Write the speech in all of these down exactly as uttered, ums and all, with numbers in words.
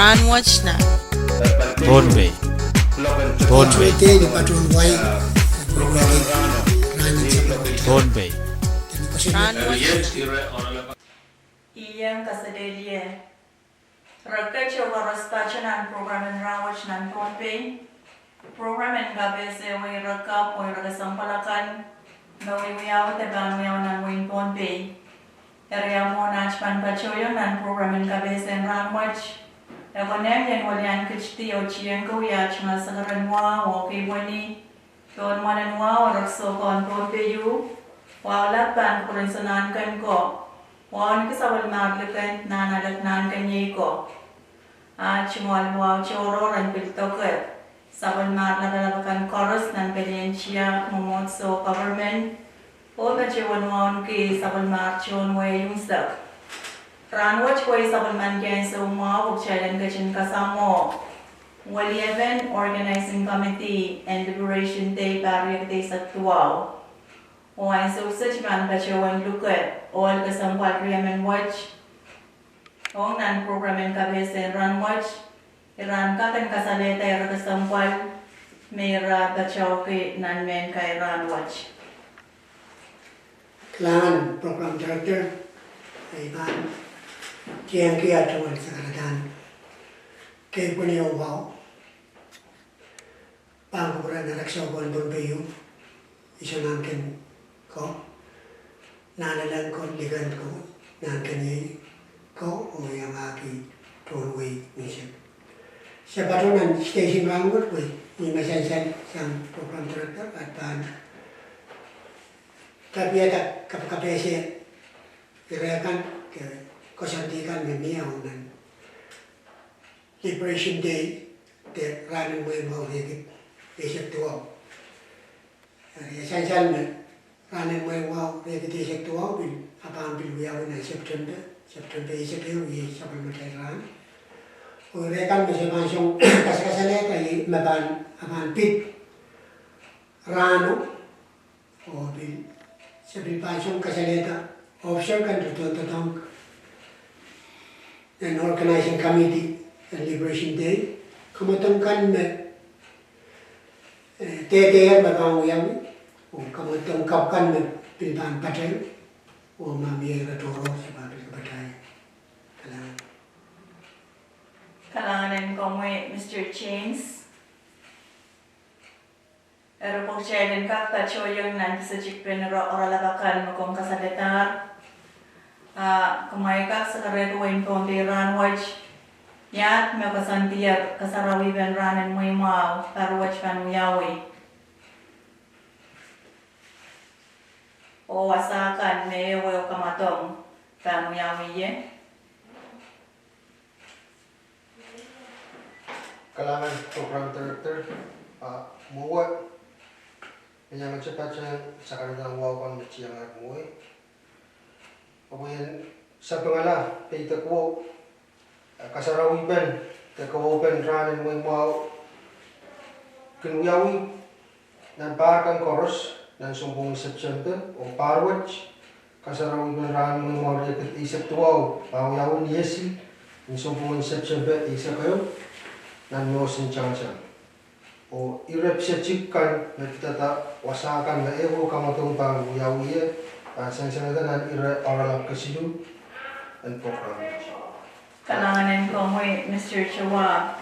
Rahnwet nan Pohnpei. Pohnpei. Pohnpei. Rahnwet. Iang kaselehlie. Reke tohrohr koaros pato nan program en Rahnwet nan Pohnpei. Program en kapehse wei reke, wei reke kesempwal akan me wiawi de pahn wiawi nan wehin Pohnpei. Eri mwohn aht pahn patohiong nan program en kapehse en rahnwet, e konehng ien welian kitidi oh tiengki wia aht tungoal sekeren wahu oh kihweni pohn mwoalen wahu oh rek soukohn Pohnpei, wahu lap pahn kupwuren Sonahnken ko, wahu ni sapwellimar likin nan alehdi Nahnken iei ko. Aht tungoal wahu tohrohr en pil doke sapwellimar lapalap akan koaros nan pelien tiahk, mwomwohdiso, government, oh me tohn wauneki sapwellimar tohn wehi unsek. Rahnwet wehi sapwellimen kehn soumwahu pwe kitail en ketin kasamwo weliepen Organizing Committee en Liberation Day pahr riekid eisek duwau. Oh ansou kiset I pahn patohwan luke ohl kesempwal riemen wet ong nan program en kapehse en rahnwet, ira en kak en kasalehda ire kesempwal me ira patohki nan mehn kair rahnwet. Kalahngan program director, I pahn tiengki aht tungoal sakaradahn kihweni oh wahu pahn kupwuren rek soukohn Pohnpei, Sonahnken ko, Nahnalek ko, likin ko, Nahnken iei ko, oh iangahki tohn wehi unsek. Se patohwan station rahnwet wet, I me sansal sang program director, aht pahn kapaiada kapakapehse ire kan, koasoandi kan me mie ong nan Liberation Day, de rahnen wehi mwahu riekid eisek duwau. E sansal me rahnen wehi mwahu riekid eisek duwau pil, a pahn pil wiawi nan September, September eisek ehu, iei sapwellimatail rahn. Oh ire kan me se pahn song kasakasalehda iei me pahn, a pahn pid rahno, oh pil, se pil pahn song kasalehda official kan, doadoahk en Organizing Committee en Liberation Day, kamwadong kan me, eh, dehdehier me pahn wiawi, oh kamwadong kapw kan me pil pahn patehng, oh ma mie ire tohrohr se pahn pil kapatahieng. Kalahngan. Kalahngan en komwi, Mister James. Eri pwe kitail en kak patohiong nan kisetikpen ire oaralap akan me komw kasaledahr, a kumwail kak sakarehki wehin Pohnpei rahnwet, iahd me koasoandier kasarawihpen rahnen wehi mwahu pahr wet pahn wiawi, oh wasa kan me ehu kamwadong pahn wiawi ie. Kalahngan program director, a mwowe me iangete patehng sakaradahn wahu kan me tiangahki mwowe, oh pwe I en sapengala peidek wo, a kasarawihpen de kawaupen rahnen wehi mwahu kin wiawi nan pahr kan koaros nan sounpwong en September, oh pahr wet kasarawihpen rahnen wehi mwahu riekid eisek duwau pahn wiawi ni esi en sounpwong en September eisek ehu nan mwohsin tangtang. Oh ire pisetik kan me pidada wasa kan me ehu kamwadong pahn wiawi ie, pahn sansalada nan ire oaralap kesiluh en program. Kalahngan en komwi, Mister Chewab.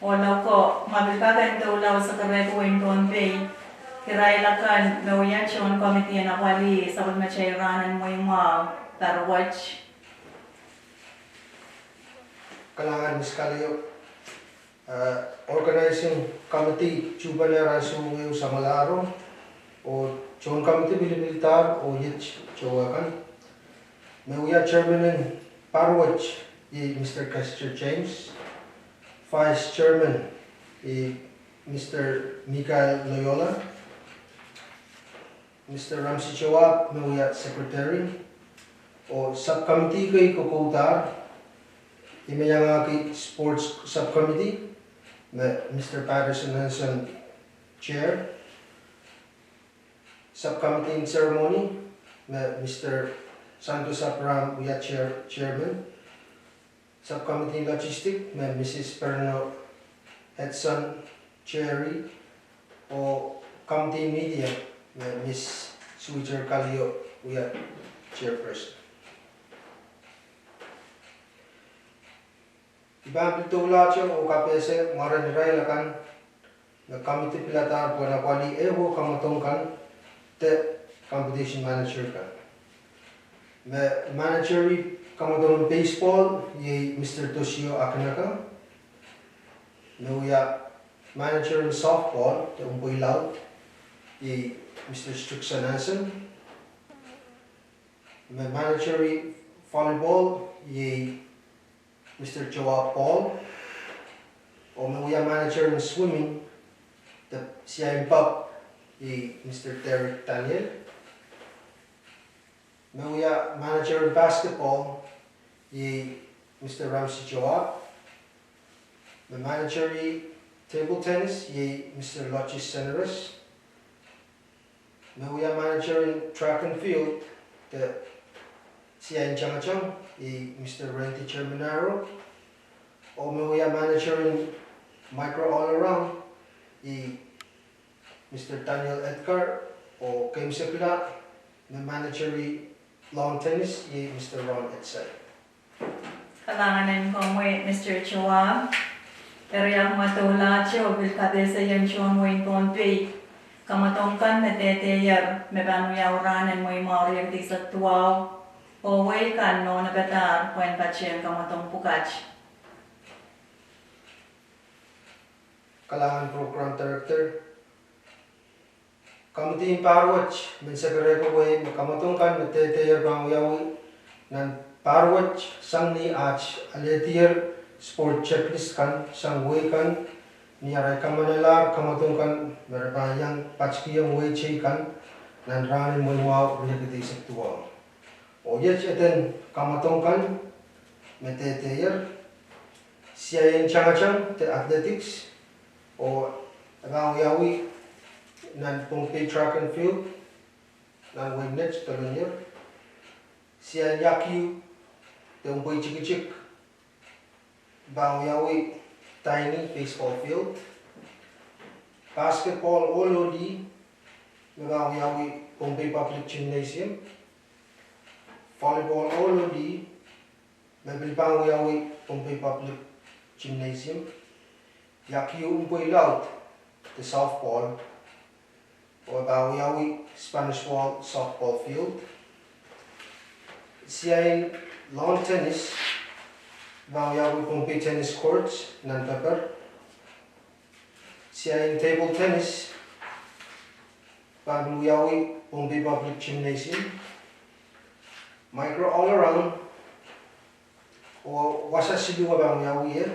Oh loko, ma pil kak en doula oh sakarehki wehin Pohnpei irail akan me wia tohn komiti en apwalih sapwellimatail rahnen wehi mwahu pahr wet. Kalahngan Miss Kaleo. Eh, Organizing Committee tuhpene rahn soungehu samwalahro, oh tohn komiti pilipildahr oh iet towe kan. Me wia chairman en pahr wet iei Mister Kester James, vice chairman iei Mister Michael Loyola, Mister Ramsey Chewab me wia secretary, oh subcommittee kei kokoudahr, I me iangahki sports subcommittee me Mister Patterson Hanson chair, subcommittee en ceremony me Mister Santos Abraham wia chair, chairman, Subcommittee Logistic me Mrs Perno Edson Cherry, oh Committee Media me Miss Sweeter Kalio wia Chairperson. I pahn pil doulahte oh kapehse mwaren irail akan me committee piladahr pwehn apwalih ehuo kamwadong kan de competition manager kan. Me manager en kamwadong en baseball iei Mr Toshio Akinaka. Me wia manager en softball de umpwei laud iei Mr Strickson Hansen. Me manager en volleyball iei Mr Joab Paul. Oh me wia manager en swimming de siain pub iei Mr Derek Daniel. Me wia manager en basketball iei Mr Ramsey Joab. Me manager en table tennis iei Mr Lodges Seneris. Me wia manager en track and field de siain tangatang iei Mr Randy Germanaro. Oh me wia manager en micro all around iei Mr Daniel Edgar. Oh keimwseklahr me manager en lawn tennis iei Mr Ron Edson. Kalahngan en komwi Mr Joab. Eri ahmw doulahte oh pil kapehse ieng tohn wehin Pohnpei kamwadong kan me dehdehier me pahn wiawi rahn en Mweimwahu riekid eisek duwau, oh wehi kan me onopadahr pwehn patehng kamwadong pwukat. Kalahngan Program Director. Committee en pahr wet men sekerehko wehi me kamwadong kan me dehdehier pahn wiawi nan pahr wet sang ni aht alehdier sport checklist kan sang wehi kan ni arail kamanalahr kamwadong kan me re pahn iang patikihong wehi teikan nan rahn en Mweimwahu riekid eisek duwau. Oh iet eden kamwadong kan me dehdehier: siain tangatang de athletics, oh e pahn wiawi nan Pohnpei track and field nan wehin Net, Dolenur. Siain iakiu de umpwei tikitik pahn wiawi Tiny baseball field. Basketball ohl oh lih me pahn wiawi Pohnpei Public Gymnasium. Volleyball ohl oh lih me pil pahn wiawi Pohnpei Public Gymnasium. Iakiu umpwei laud de softball, oh e pahn wiawi Spanish Wall softball field. Siain lawn tennis pahn wiawi Pohnpei Tennis Courts nan Pepper. Siain table tennis pahn wiawi Pohnpei Public Gymnasium. Micro all around, oh wasa siluh e pahn wiawi ie,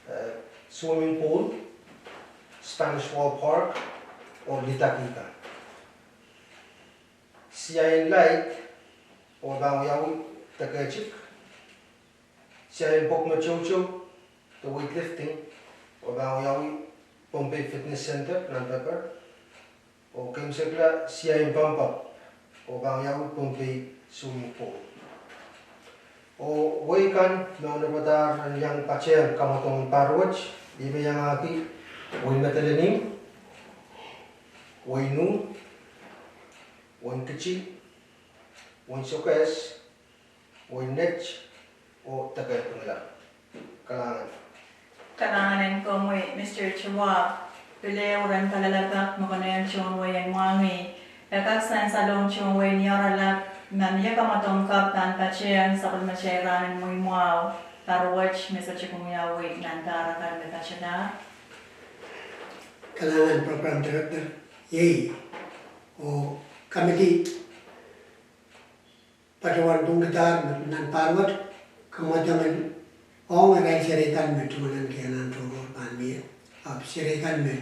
eh, swimming pool, Spanish Wall Park, oh lidakihda. Siain laid, oh pahn wiawi deketik. Siain pwok me toutou de weightlifting, oh pahn wiawi Pohnpei Fitness Center nan Pepper. Oh keimwseklahr siain pampap, oh pahn wiawi Pohnpei swimming pool. Oh wehi kan me onopadahr en iang patehng kamwadong en pahr wet, ih me iangahki wehin Madolenihmw, wehin U, wehin Kiti, wehin Sokehs, wehin Net, oh deke en Pwungla. Kalahngan. Kalahngan en komwi Mr Joab. Pil ehu ren kalelapak me konehng tohn wehi en mwahngih, e kak sansalohng tohn wehi en Ioralap ma mie kamwadong kapw pahn patehng sapwellimatail rahn en Mweimwahu pahr wet me sohte kin wiawi nan pahr akan me patehng. Kalahngan Program Director, iei, oh committee patohwan pwungkidahr nan pahr wet kamwadong en ong irail serihkan me tungoalenki anahn tohrohr pahn mie, ahpw serihkan me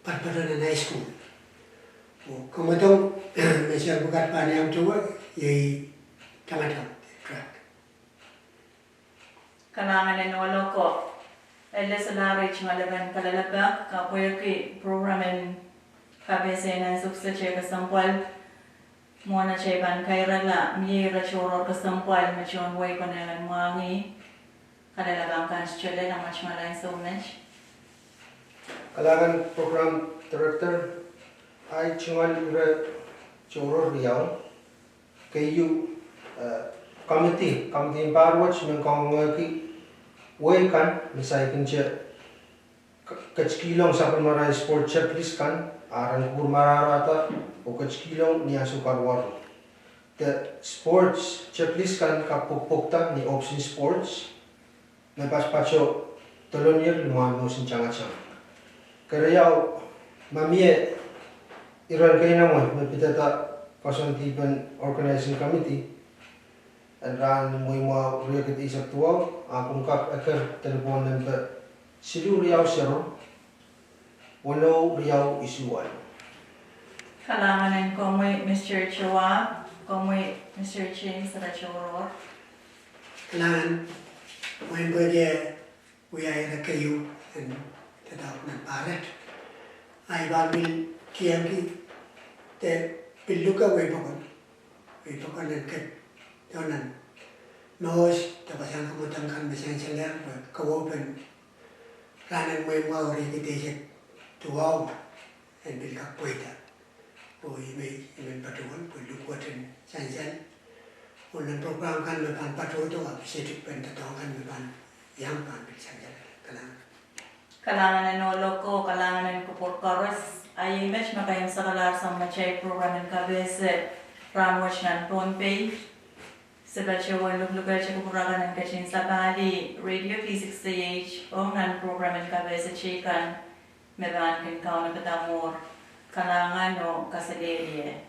patpatohwan nan high school. Oh kamwadong me serihkan pahn iang towe iei tangatang, track. Kalahngan en ohl oko. Ele solahr I tungoalepen kalelapak kapwehki program en kapehse nan Sukseht kesempwal mwohn atail pahn kairala mie ire tohrohr kesempwal me tohn wehi konehng en mwahngih. Kalelapak kan Stella, nan mwatimwalain soumet. Kalahngan Program Director, ahi tungoal ire tohrohr riau, keieu, eh, committee, committee en pahr wet men kangoangehki wehi kan me saikinte k-, ketikihong sapwellimarail sports checklist kan, a ren kupwur marahrahda oh ketikihong ni ansou karuwaru. De sports checklist kan kak pwukpwukda ni ohpis en sports, me patopato dolungier ni mwahl mwohn tangatanger. Keriau, ma mie iren keinemwe me pidada koasoandi pen organizing committee en rahn mweimwahu riekid eisek duwau, a kin kak eker delepwohn nempe siluh riau sero, weneu riau isuh walu. Kalahngan en komwi Mister Joab, komwi Mister James, re tohrohr. Kalahngan, mwein pwehki wia ire keieu en doadoahk nan pahr et, ahi pahn pil kihong ki de pil luke wehipokon, wehipokon en ket doh nan Mohs de pasang kamwadang kan me sansalehr pwe kawehwepen rahn en mweimwahu riekid eisek duwau en pil kak pweida. Oh ih me I men patohwan pwe luke wet en sansal, oh nan program kan me pahn patohdo, ahpw sehse pen doadoahk kan me pahn iang pahn pil sansal. Kalahngan. Kalahngan en ohloko, kalahngan en kupwur koaros. A iei met me kaimwisekalahr sang matail program en kapehse rahn wet nan Pohnpei. Se patohwan luklukehte kupwur akan en ketin sapahlih Radio V six A H ong nan program en kapehse teikan me pahn kin kaunopada mwuhr. Kalahngan oh kaselehlie.